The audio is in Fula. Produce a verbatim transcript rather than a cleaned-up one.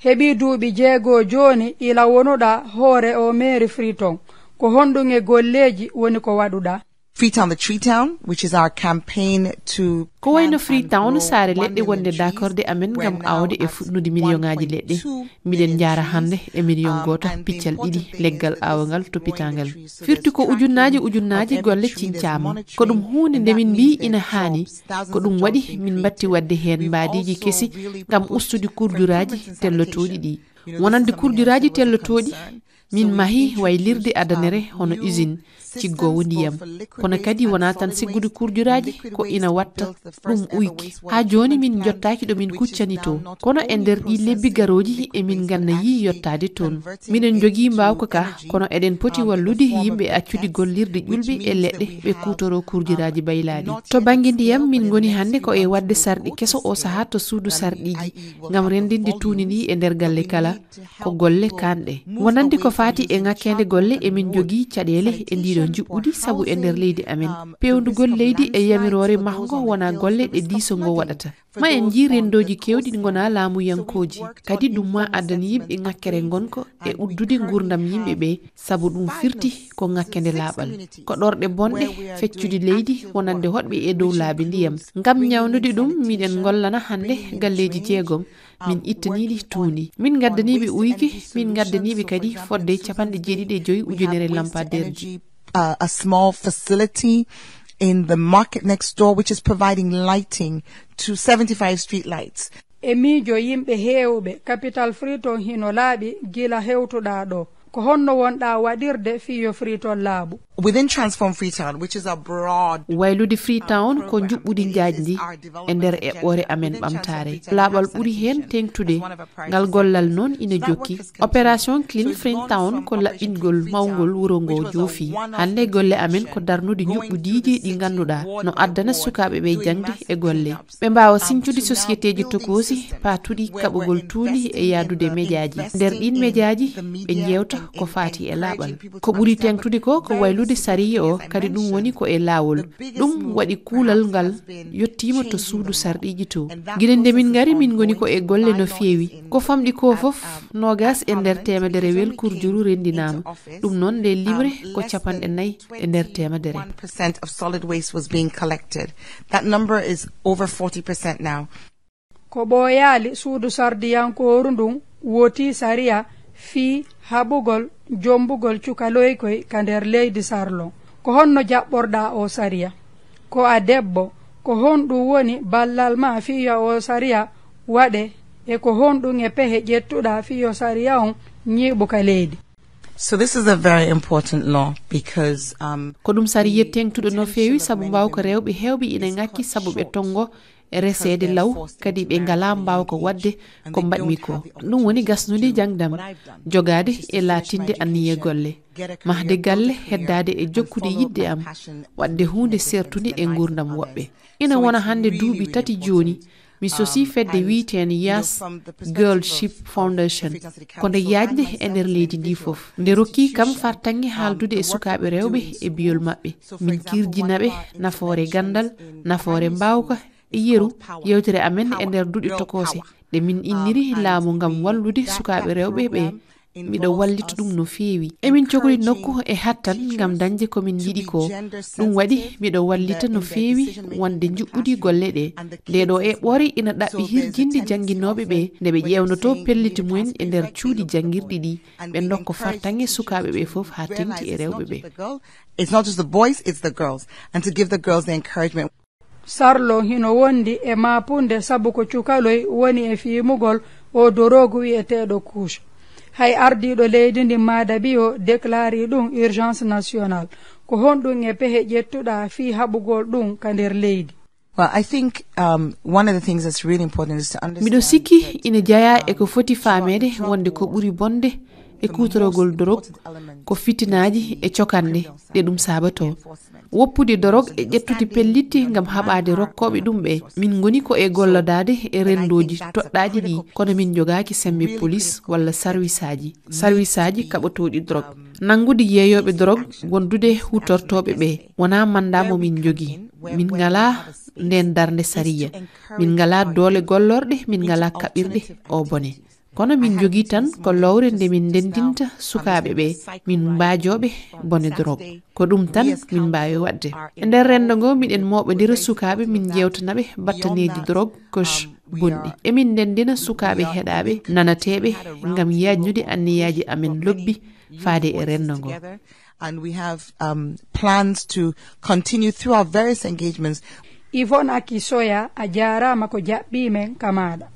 Heɓii duuɓi jeego jooni ila wonuɗaa hoore o meeri Freetown. Ko honɗum e golleeji woni ko waɗuɗaa? Freetown the Tree Town, which is our campaign to... Ko wayno Freetown, saare leɗɗe wonde dakorde amen ngam aawde e fuɗnude miliyonŋaaji leɗɗe. Miɗen njaara hannde e miliyon gooto piccal ɗiɗi leggal aawangal toppitaangal. Firti ko ujunnaaji ujunnaaji golle cincaama. Ko ɗum huunde nde min mbii ina haani. Ko ɗum waɗi min mbatti waɗde heen mbaadiiji kesi ngam ustude kurjuraaji tellotooɗi ɗi. Wonande kurjuraaji tellotooɗi, min mahi waylirde adanere hono usine ciggoowo ndiyam. Kono kadi wonaa tan siggude kurjuraaji, ko ina watta ɗum uyki. Haa jooni min njottaaki ɗo min kuccani to. Kono e nder ɗii lebbi garooji emin ngannayii yottaade toon. Miɗen njogii mbaawka ka, kono eɗen poti wallude yimɓe accude gollirde ƴulɓe e leɗɗe ɓe kuutoroo kurjuraaji baylaaɗi. To bannge ndiyam, min ngoni hannde ko e waɗde sarɗi keso o sahaa to suudu sarɗiiji, ngam renndinde tuuni ɗi e nder galle kala. Ko golle kaanɗe. Wonande ko faati e ŋakkeende golle, emin njogii caɗeele e ndiiɗo njuɓɓudi sabu e nder leydi amen, peewndugol leydi e yamiroore mahngo wonaa golle ɗe diiso ngo waɗata. Ma en njii renndooji keewɗi ngonaa laamuyankooji, kadi ɗum ma addan yimɓe ŋakkere ngonko e uddude nguurndam yimɓe ɓe, sabu ɗum firti ko ŋakkeende laaɓal. Ko ɗorɗe bonɗe feccude leydi wonande hoɗɓe e dow laabi ndiyam. Ngam ñawndude ɗum, miɗen ngollana hannde galleeji jeegom, min ittanii ɗi tuundi. Min ngaddanii ɓe uyki, min ngaddanii ɓe kadi fodde capanɗe jeeɗiɗi e joy ujunere lampadeerji. Uh, a small facility in the market next door, which is providing lighting to seventy-five street lights. E miijo yimɓe heewɓe, Capital Freetown hino laaɓi gila hewtuɗaa ɗo. Ko honno wonɗaa waɗirde fii yo Freetown laaɓu? Within Transform Freetown, which is a broad... Waylude Freetown ko njuɓɓudi njaajndi e nder eɓɓoore amen ɓamtaare. Laaɓal ɓuri heen teeŋtude. Ngal gollal noon ina jokki. Opération Clean Freetown ko laɓɓingol mawngol wuro ngo joofi. Hannde golle amen ko darnude njuɓɓudiiji ɗi ngannduɗaa no addana sukaaɓe ɓe jaŋde e golle. Ɓe mbaawa siñcude sosiyeteeji tokoosi paatuɗi kaɓugol tuundi e yaadude mejaaji. Nder ɗiin mejaaji, ɓe njeewta ko faati e laaɓal. Ko ɓuri teeŋtude ko, ko waylude sariya o, kadi ɗum woni ko e laawol. Ɗum waɗi kuulal ngal yottiima to suudu sarɗiiji to. Gila nde min ngari, min ngoni ko e golle no feewi. Ko famɗi ko fof, noogas e nder teemedere wel kurjuru renndinaama. Ɗum noon, nde limre ko capanɗe nayi e nder teemedere. One percent of solid waste was being collected. That number is over forty percent now. Ko ɓooyaali suudu sardiyankooru ndun woti sariya fii haɓugol jombugol cukaloykoy ka nder leydi Sarlon. Ko honno jaɓɓorɗaa oo sariya? Ko a debbo, ko honɗun woni ballal maa fii yo oo sariya waɗe, e ko honɗun e pehe ƴettuɗaa fii yo sariya on ñiiɓu ka leydi? So this is a very important law because, um, ko ɗum sariya teeŋtuɗo no feewi, sabu mbaawka rewɓe heewɓe ina ŋakki sabu ɓe tonngo e reseede law, kadi ɓe ngalaa mbaawka waɗde ko mbaɗmi ko. Ɗum woni gasnude jaŋde am, jogaade e laatinde anniye golle, mahde galle, heddaade e jokkude yiɗde am, waɗde huunde sertunde e nguurndam woɓɓe. Ina wona hannde duuɓi tati jooni, mi sosi fedde wiyeteende Yas Girlship Foundation. Ko nde yaajnde e nder leydi ndi fof. Nde rokki kam fartaŋŋe haaldude e sukaaɓe rewɓe e biyol maɓɓe. Min kirjina ɓe nafoore ganndal, nafoore mbaawka e yeru. Yewtere amen e nder duɗe tokoose ɗe min inniri laamu ngam wallude sukaaɓe rewɓe ɓe. Miɗo wallita ɗum no feewi. Emin cokli nokku e hattan ngam dañde ko min njiɗi ko. Ɗum waɗi miɗo wallita no feewi wonde njuɓɓudi golle ɗe. Nde ɗo eɓɓoore ina ɗaɓɓi hirjinde jannginooɓe ɓe nde ɓe ƴeewnotoo pellitte mumen e nder cuuɗi janngirɗi ɗi. Ɓe ndokka fartaŋŋe sukaaɓe ɓe fof haa teeŋti e rewɓe ɓe. It's not just the boys, it's the girls. And to give the girls the encouragement. Sarlon hino wondi e maapunde sabu ko cukaloy woni e fiimugol oo doroogu wi'eteeɗo kuuc. Hay ardiiɗo leydi ndin Madabi o deklaarii ɗum urgence nationale. Ko honɗum e pehe ƴettuɗaa fii haɓugol ɗum ka nder leydi? Well, I think, um, one of the things that's really important is to understand... Miɗo sikki ina jeyaa e ko foti faameede wonde ko ɓuri bonde e kuutoragol dorog ko fitinaaji e cokkanɗe ɗe ɗum saabatoo. Woppude dorog e ƴettude pellitte ngam haɓaade rokkooɓe ɗum ɓe. Min ngoni ko e gollodaade e renndooji toɗɗaaɗi ɗi, kono min njogaaki semmbe polis walla sarwisaaji, sarwisaaji kaɓotooɗi dorog. Nanngude yeeyooɓe dorog wondude huutortooɓe ɓe wonaa manndaa mo min njogii. Min ngalaa ndeen darnde sariya. Min ngalaa doole gollorɗe, min ngalaa kaɓirɗe oo bone. Kono min njogii tan ko lowre nde min ndenndinta sukaaɓe ɓe, min mbaajooɓe bone drogue. Ko ɗum tan min mbaawi waɗde. E nder renndo ngo, miɗen mooɓondira sukaaɓe, min njeewtana ɓe battaneeji drogue, kosh, bonɗi. Emin ndenndina sukaaɓe heɗaaɓe, nanateeɓe, ngam yaajnude anniyaaji amen lobbi faade e renndo ngo. And we have, um, plans to continue through our various engagements. Yvonne Akisoya, a jaaraama ko jaɓɓii men ka maaɗa.